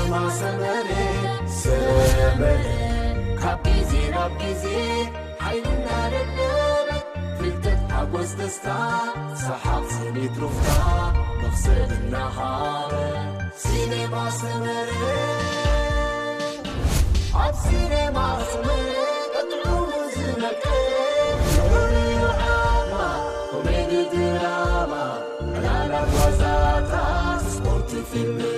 ሰመረ ሰመረ ካብ ግዜ ናብ ግዜ ሓይልና ደደበ ፍልጠት ሓጎስ ደስታ ሰሓቕ ስኒት ሩፍታ መኽሰብ እናሃበ ሲኔማ ሰመረ ኣብ ሲኔማ ሰመረ ቀጥዑ ዝነቀ ዝሆነ ዓማ ኮሜዲ ድራማ ዕላላት ዋዛታት ስፖርት ፊልምታት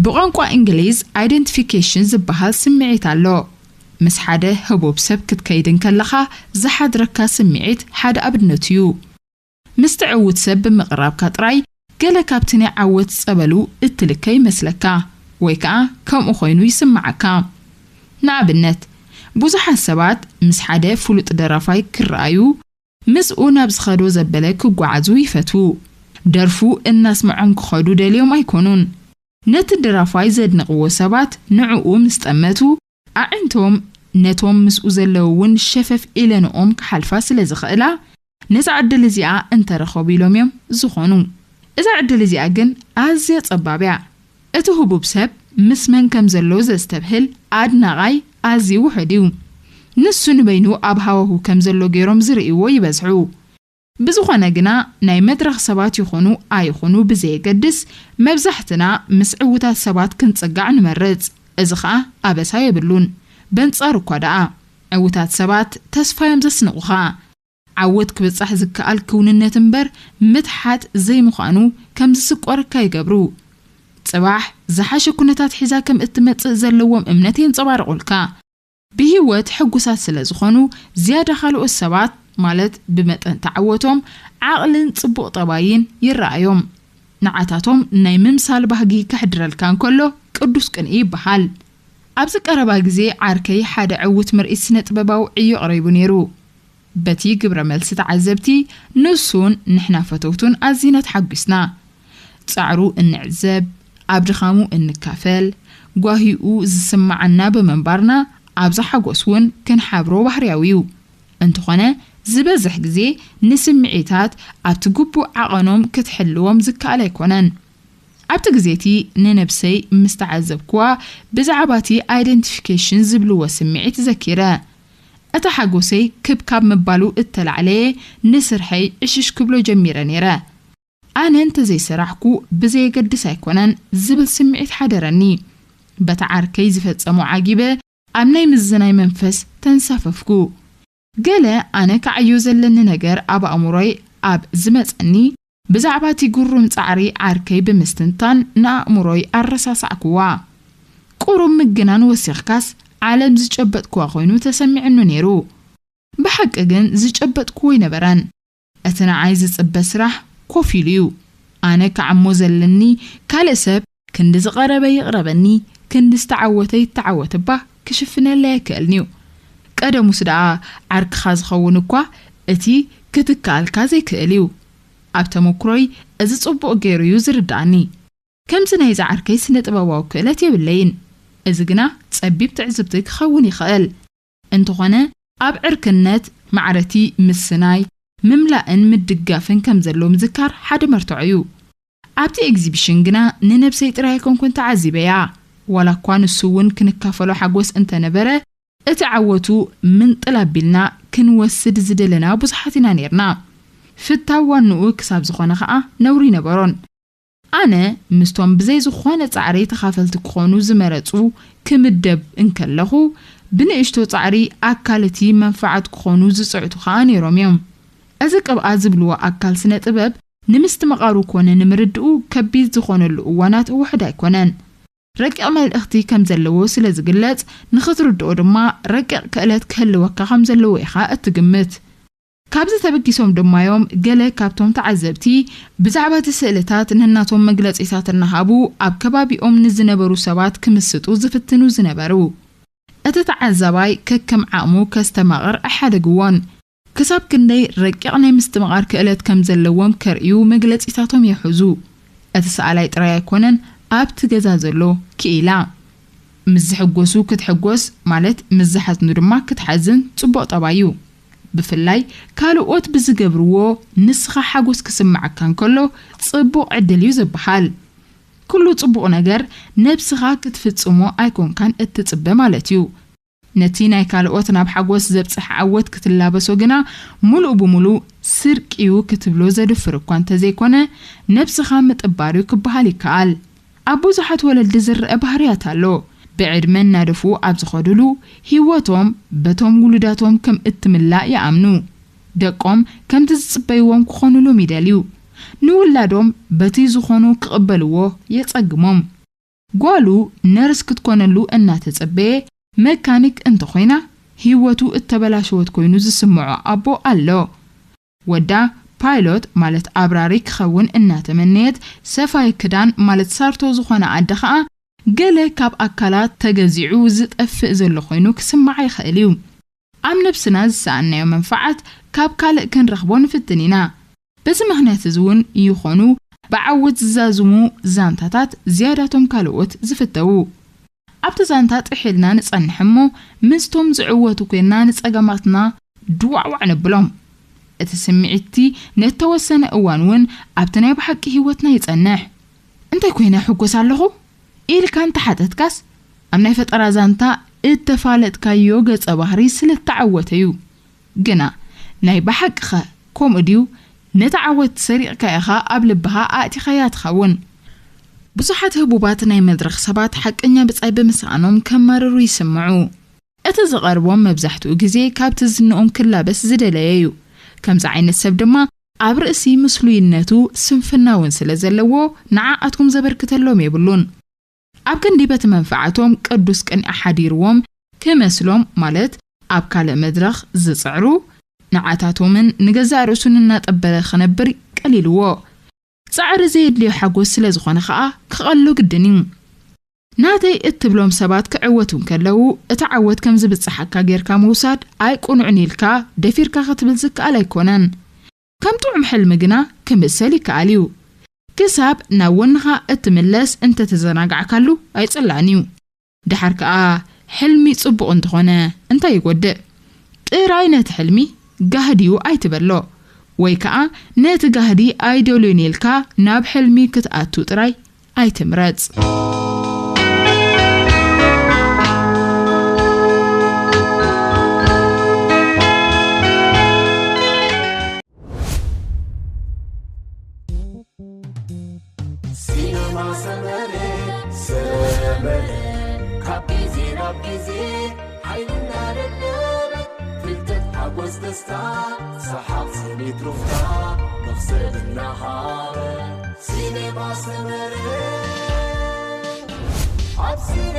ብቋንቋ እንግሊዝ ኣይደንቲፊኬሽን ዝበሃል ስምዒት ኣሎ። ምስ ሓደ ህቡብ ሰብ ክትከይድ እንከለኻ ዝሓድረካ ስምዒት ሓደ ኣብነቱ እዩ። ምስቲ ዕዉት ሰብ ብምቕራብካ ጥራይ ገለ ካብቲ ናይ ዓወት ጸበሉ እትልከ ይመስለካ ወይ ከኣ ከምኡ ኮይኑ ይስምዓካ። ንኣብነት ብዙሓት ሰባት ምስ ሓደ ፍሉጥ ደራፋይ ክረኣዩ ምስኡ ናብ ዝኸዶ ዘበለ ክጓዓዙ ይፈትዉ። ደርፉ እናስምዖም ክኸዱ ደልዮም ኣይኮኑን። ነቲ ደራፋይ ዘድንቕዎ ሰባት ንዕኡ ምስ ጠመቱ ኣዒንቶም ነቶም ምስኡ ዘለዉ እውን ሸፈፍ ኢለንኦም ክሓልፋ ስለ ዝኽእላ ነዛ ዕድል እዚኣ እንተረኸቡ ኢሎም እዮም ዝኾኑ። እዛ ዕድል እዚኣ ግን ኣዝያ ጸባብ እያ። እቲ ህቡብ ሰብ ምስ መን ከም ዘሎ ዘስተብህል ኣድናቓይ ኣዝዩ ውሑድ እዩ። ንሱ ንበይኑ ኣብ ሃዋሁ ከም ዘሎ ገይሮም ዝርእይዎ ይበዝሑ። ብዝኾነ ግና ናይ መድረኽ ሰባት ይኹኑ ኣይኹኑ ብዘየገድስ መብዛሕትና ምስ ዕዉታት ሰባት ክንጽጋዕ ንመርጽ። እዚ ኸኣ ኣበሳ የብሉን። በንጻሩ እኳ ደኣ ዕዉታት ሰባት ተስፋ እዮም ዘስንቑኻ። ዓወት ክብጻሕ ዝከኣል ክውንነት እምበር ምትሓት ዘይምዃኑ ከም ዝስቆረካ ይገብሩ። ጽባሕ ዝሓሸ ኩነታት ሒዛ ከም እትመጽእ ዘለዎም እምነት የንጸባርቑልካ። ብህይወት ሕጉሳት ስለ ዝኾኑ ዝያዳ ካልኦት ሰባት ማለት ብመጠን ተዓወቶም ዓቕልን ጽቡቕ ጠባይን ይረኣዮም። ንዓታቶም ናይ ምምሳል ባህጊ ከሕድረልካ እንከሎ ቅዱስ ቅንኢ ይበሃል። ኣብዚ ቀረባ ግዜ ዓርከይ ሓደ ዕዉት ምርኢት ስነ ጥበባዊ ዕዮ ኣቕሪቡ ነይሩ። በቲ ግብረ መልሲ ተዓዘብቲ ንሱን ንሕና ፈተውቱን ኣዚና ተሓጒስና። ጻዕሩ እንዕዘብ፣ ኣብ ድኻሙ እንካፈል፣ ጓሂኡ ዝስምዓና ብምንባርና ኣብዚ ሓጎስ እውን ክንሓብሮ ባህርያዊ እዩ። እንተኾነ ዝበዝሕ ግዜ ንስምዒታት ኣብቲ ግቡእ ዓቐኖም ክትሕልዎም ዝከኣል ኣይኮነን። ኣብቲ ግዜ እቲ ንነብሰይ ምስ ተዓዘብክዋ ብዛዕባ እቲ ኣይደንቲፊኬሽን ዝብልዎ ስምዒት ዘኪረ። እቲ ሓጎሰይ ክብ ካብ ምባሉ እተላዕለ እየ ንስርሐይ ዕሽሽ ክብሎ ጀሚረ ነይረ። ኣነ እንተዘይሰራሕኩ ብዘየገድስ ኣይኮነን ዝብል ስምዒት ሓደረኒ። በቲ ዓርከይ ዝፈጸሞ ዓጊበ ኣብ ናይ ምዝናይ መንፈስ ተንሳፈፍኩ። ገለ ኣነ ክዓዮ ዘለኒ ነገር ኣብ ኣእምሮይ ኣብ ዝመጸኒ ብዛዕባ እቲ ግሩም ጻዕሪ ዓርከይ ብምስትንታን ንኣእምሮይ ኣረሳሳዕክዋ። ቁሩብ ምግናን ወሲኽካስ ዓለም ዝጨበጥክዋ ኮይኑ ተሰሚዕኑ ነይሩ። ብሓቂ ግን ዝጨበጥክዎ ኣይነበረን። እቲ ንዓይ ዝጽበ ስራሕ ኮፍ ኢሉ እዩ። ኣነ ክዓሞ ዘለኒ ካልእ ሰብ ክንዲ ዝቐረበ ይቕረበኒ፣ ክንዲ ዝተዓወተ ይተዓወት እባ ክሽፍነለይ ኣይክእልን እዩ። ቀደሙስ ደኣ ዓርክኻ ዝኸውን እኳ እቲ ክትከኣልካ ዘይክእል እዩ። ኣብ ተመኩሮይ እዚ ጽቡቕ ገይሩ እዩ ዝርድኣኒ። ከምዚ ናይዚ ዓርከይ ስነ ጥበባዊ ክእለት የብለይን። እዚ ግና ጸቢብ ትዕዝብቲ ክኸውን ይኽእል። እንተኾነ ኣብ ዕርክነት ማዕረቲ ምስናይ፣ ምምላእን ምድጋፍን ከም ዘሎ ምዝካር ሓደ መርትዖ እዩ። ኣብቲ ኤግዚቢሽን ግና ንነብሰይ ጥራይ ኣይኮንኩን ተዓዚበያ። ዋላ እኳ ንሱ እውን ክንካፈሎ ሓጎስ እንተነበረ እቲ ዓወቱ ምንጥል ኣቢልና ክንወስድ ዝደለና ብዙሓት ኢና ነይርና። ፍታው ዋንኡ ክሳብ ዝኾነ ኸኣ ነውሪ ይነበሮን። ኣነ ምስቶም ብዘይ ዝኾነ ጻዕሪ ተኻፈልቲ ክኾኑ ዝመረጹ ክምደብ እንከለኹ ብንእሽቶ ጻዕሪ ኣካል እቲ መንፍዓት ክኾኑ ዝጽዕቱ ኸኣ ነይሮም እዮም። እዚ ቅብኣ ዝብልዎ ኣካል ስነ ጥበብ ንምስትምቓሩ ኮነ ንምርድኡ ከቢድ ዝኾነሉ እዋናት ውሑድ ኣይኮነን። ረቂቕ መልእኽቲ ከም ዘለዎ ስለ ዝግለጽ ንኽትርድኦ ድማ ረቂቕ ክእለት ክህልወካ ከም ዘለዎ ኢኻ እትግምት። ካብዚ ተበጊሶም ድማ እዮም ገለ ካብቶም ተዓዘብቲ ብዛዕባ እቲ ስእልታት ነናቶም መግለጺታት እናሃቡ ኣብ ከባቢኦም ንዝነበሩ ሰባት ክምስጡ ዝፍትኑ ዝነበሩ። እቲ ተዓዛባይ ከከም ዓቕሙ ከስተማቕር ኣይሓደግዎን። ክሳብ ክንደይ ረቂቕ ናይ ምስትምቓር ክእለት ከም ዘለዎም ከርእዩ መግለጺታቶም የውሕዙ። እቲ ሰኣላይ ጥራይ ኣይኮነን ኣብቲ ገዛ ዘሎ ክኢላ። ምስ ዝሕጎሱ ክትሕጎስ ማለት ምስ ዝሓዝኑ ድማ ክትሓዝን ጽቡቕ ጠባይ እዩ። ብፍላይ ካልኦት ብዝገብርዎ ንስኻ ሓጎስ ክስምዓካ እንከሎ ጽቡቕ ዕድል እዩ ዝበሃል። ኩሉ ጽቡቕ ነገር ነብስኻ ክትፍጽሞ ኣይኮንካን እትጽበ ማለት እዩ። ነቲ ናይ ካልኦት ናብ ሓጎስ ዘብጽሕ ዓወት ክትላበሶ ግና ምሉእ ብምሉእ ስርቂ እዩ ክትብሎ ዘድፍር እኳ እንተዘይኮነ፣ ነብስኻ ምጥባር እዩ ክበሃል ይከኣል። ኣብ ብዙሓት ወለዲ ዝረአ ባህርያት ኣሎ። ብዕድመ እናደፍኡ ኣብ ዝኸዱሉ፣ ህይወቶም በቶም ውሉዳቶም ከም እትምላእ ይኣምኑ። ደቆም ከምቲ ዝጽበይዎም ክኾኑሎም ይደልዩ። ንውላዶም በቲ ዝኾኑ ክቕበልዎ የጸግሞም። ጓሉ ነርስ ክትኮነሉ እናተጸበየ፣ መካኒክ እንተኾይና፣ ህይወቱ እተበላሸወት ኮይኑ ዝስምዖ ኣቦ ኣሎ። ወዳ ፓይሎት ማለት ኣብራሪ ክኸውን እናተመነየት፣ ሰፋይ ክዳን ማለት ሳርቶ ዝኾነ ኣደ ኸኣ፣ ገለ ካብ ኣካላት ተገዚዑ ዝጠፍእ ዘሎ ኮይኑ ክስምዓ ይኽእል እዩ። ኣብ ነብስና ዝሰኣናዮ መንፈዓት ካብ ካልእ ክንረኽቦ ንፍትን ኢና። በዚ ምኽንያት እዚ እውን ይኾኑ ብዓወት ዝዛዝሙ ዛንታታት ዝያዳቶም ካልኦት ዝፍተዉ። ኣብቲ ዛንታ ጥሒልና ንጸንሕ እሞ፣ ምስቶም ዝዕወቱ ኮይንና ንጸገማትና ድዋዕዋዕ ነብሎም። እቲ ስምዒትቲ ነተወሰነ እዋን እውን ኣብቲ ናይ ብሓቂ ህይወትና ይጸንሕ። "እንታይ ኮይነ ሕጎስ ኣለኹ?" ኢልካ እንተሓተትካስ፣ ኣብ ናይ ፈጠራ ዛንታ እተፋለጥካዮ ገጸ ባህሪ ስለተዓወተ እዩ። ግና ናይ ብሓቂኸ ከምኡ ድዩ? ነቲ ዓወት ሰሪቕካ ኢኻ ኣብ ልብኻ ኣእቲኻያ ትኸውን። ብዙሓት ህቡባት ናይ መድረኽ ሰባት ሓቀኛ ብጻይ ብምስኣኖም ከማርሩ ይስምዑ። እቲ ዝቐርቦም መብዛሕትኡ ግዜ ካብቲ ዝንኦም ክላበስ ዝደለየ እዩ። ከምዚ ዓይነት ሰብ ድማ ኣብ ርእሲ ምስሉይነቱ ስንፍና እውን ስለ ዘለዎ፣ ንዓኣትኩም ዘበርክተሎም የብሉን። ኣብ ክንዲ በቲ መንፈዓቶም ቅዱስ ቅንኢ ሓዲርዎም ክመስሎም፣ ማለት ኣብ ካልእ መድረኽ ዝጽዕሩ፣ ንዓታቶምን ንገዛእ ርእሱን እናጠበረ ክነብር ቀሊልዎ። ጻዕሪ ዘየድልዮ ሓጎስ ስለ ዝኾነ ኸኣ ክቐሎ ግድን እዩ። ናተይ እትብሎም ሰባት ክዕወቱ እንከለዉ፣ እቲ ዓወት ከም ዝብጽሓካ ጌርካ ምውሳድ ኣይቅኑዕን ኢልካ ደፊርካ ክትብል ዝከኣል ኣይኮነን። ከም ጥዑም ሕልሚ ግና ክምሰል ይከኣል እዩ። ክሳብ ናብ ወንኻ እትምለስ እንተተዘናጋዕካሉ ኣይጽላእን እዩ። ደሓር ከኣ ሕልሚ ጽቡቕ እንተኾነ እንታይ ይጎድእ? ጥራይ ነቲ ሕልሚ ጋህዲኡ ኣይትበሎ፣ ወይ ከኣ ነቲ ጋህዲ ኣይደልዮን ኢልካ ናብ ሕልሚ ክትኣቱ ጥራይ ኣይትምረጽ። ሲነማ ሰመረ፣ ሰመረ፣ ካብ ግዜ ናብ ግዜ ሓይልና ደለበ፣ ፍልጠት፣ ሓጎስ፣ ደስታ፣ ሰሓቕ፣ ስኒት፣ ሩፍታ፣ መኽሰብ እናሃበ። ሲነማ ሰመረ፣ ኣብ ሲነ-